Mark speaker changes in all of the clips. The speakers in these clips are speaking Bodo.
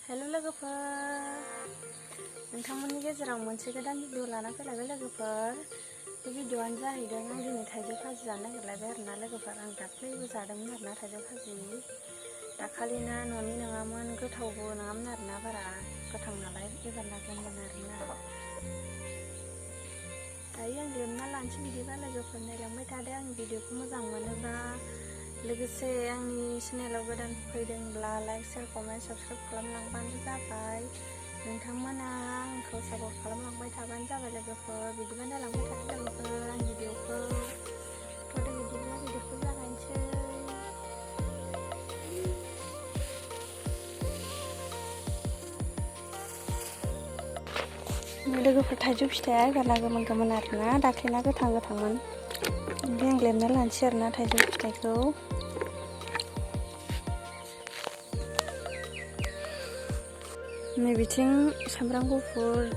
Speaker 1: हेल' लोगोफोर, नोंथांमोननि गेजेराव मोनसे गोदान भिडिअ लाना फैलायबाय लोगोफोर। बे भिडिअआनो जाहैदों आं दिनै थाइजौ खाजि जानो नागिरलायबाय आरोना लोगोफोर। आं दाख्लैबो जादोंमोन आरोना थाइजौ खाजि। दाखालिना न'नि नङामोन, गोथावबो नङामोन आरोना, बारा गोथाव नालाय एबार लाबोदोंमोन आरोना। दायो आं लेमना लानोसै बिदिबा लोगोफोर, नायलांबाय थादो आंनि भिडिअखौ मोजां मोनोबा। लोगोसे आंनि चेनेलाव गोदान फैदोंब्ला लाइक, शेयार, कमेन्ट, साबस्क्राइब खालामलांबानो जाबाय। नोंथांमोना आंखौ सापर्ट खालामलांबाय थाबानो जाबाय लोगोफोर। बिदिबा नायलांबाय थादो लोगोफोर आंनि भिडिअखौ। बिदिब्ला भिडिअखौ जागायनोसै। लोगोफोर, थाइजौ फिथाइया एबारना गोमोन गोमोन आरोना, दाख्लैना गोथां गोथांमोन। ओमफ्राय आं लेमना लानोसै आरोना थाइजौ फिथाइखौ। नैबिथिं सामब्राम गुफुर,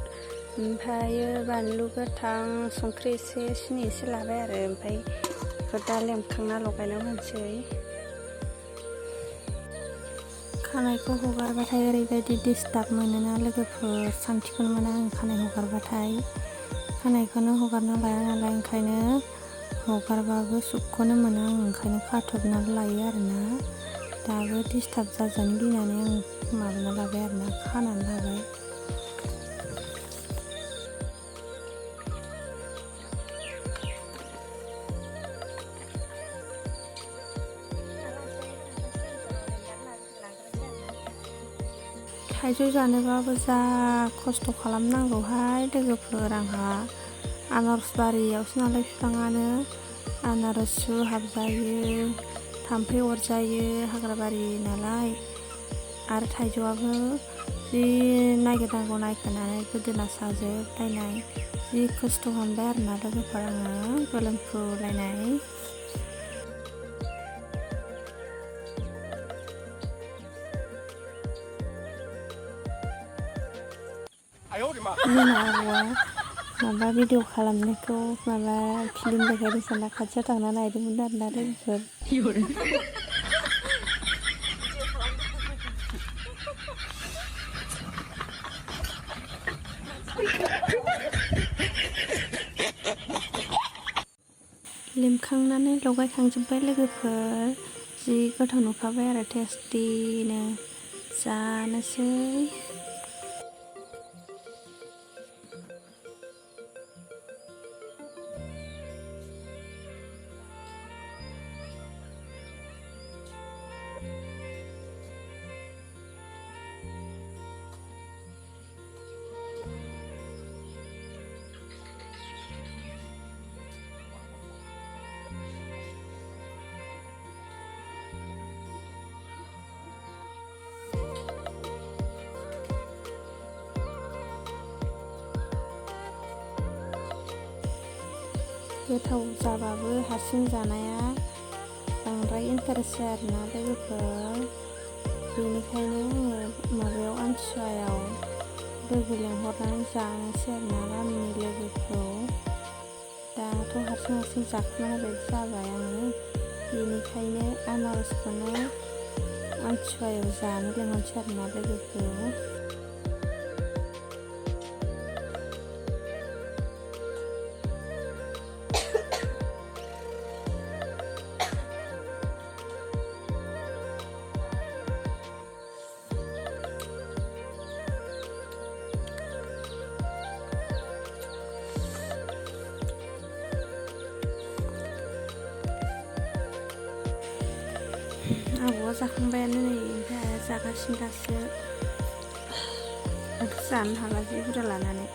Speaker 1: ओमफ्रायो बानलु गोथां, संख्रि एसे, सिनि एसे लाबाय आरो। ओमफ्राय बेखौ दा लेमखांना लगायना होनोसै। खानायखौ हगारबाथाय ओरैबायदि डिस्टार्ब मोनोना लोगोफोर, सान्थिखौनो मोना आं खानाय हगारबाथाय। खानायखौनो हगारना लाया नालाय, ओंखायनो हगारबाबो सुखौनो मोना आं, ओंखायनो खाथबनानै लायो आरोना। दाबो डिस्टार्ब जाजानो गिनानै आं माबाना लाबाय आरोना, खानानै लाबाय। थाइजौ जानोबाबो जा खस्थ' खालामनांगौहाय लोगोफोर। आंहा आनारस बारियावसो नालाय बिफाङानो, आनारसु हाबजायो, थाम्फै अरजायो, हाग्राबारि नालाय। आरो थाइजौआबो जि नागिरनांगौ नागिरनानै गोदोना साजोबलायनाय, जि खस्थ' मोनबाय आरोना लोगोफोर आङो, गोलोमफ्रुलायनाय। जोंना आबौआ माबा भिडिअ खालामनायखौ माबा फिल्म देखायदों सानना खाथियाव थांना नायदोंमोन आरोना लोगोफोर। लेमखांनानै लगायखांजोब्बाय लोगोफोर, जि गोथाव नुखाबाय आरो टेस्टिनो। जानोसै। गोथाव जाबाबो हारसिं जानाया बांद्राय इन्टारेस्ट जाया आरोना लोगोफोर। बेनिखायनो आङो माबायाव आमथिसुवायाव लोगो लेंहरनानै जानोसै आरोना गामिनि लोगोखौ। दाथ' हारसिं हारसिं जाखुमानाय बायदि जाबाय आङो, बेनिखायनो आनारसखौनो आमथिसुवायाव जानो लेंहरनोसै आरोना लोगोखौ। आबौआ जाखांबायानो नै, ओमफ्राय जागासिनो दासो। आंथ' जानो हाला जि बुरजा लानानै।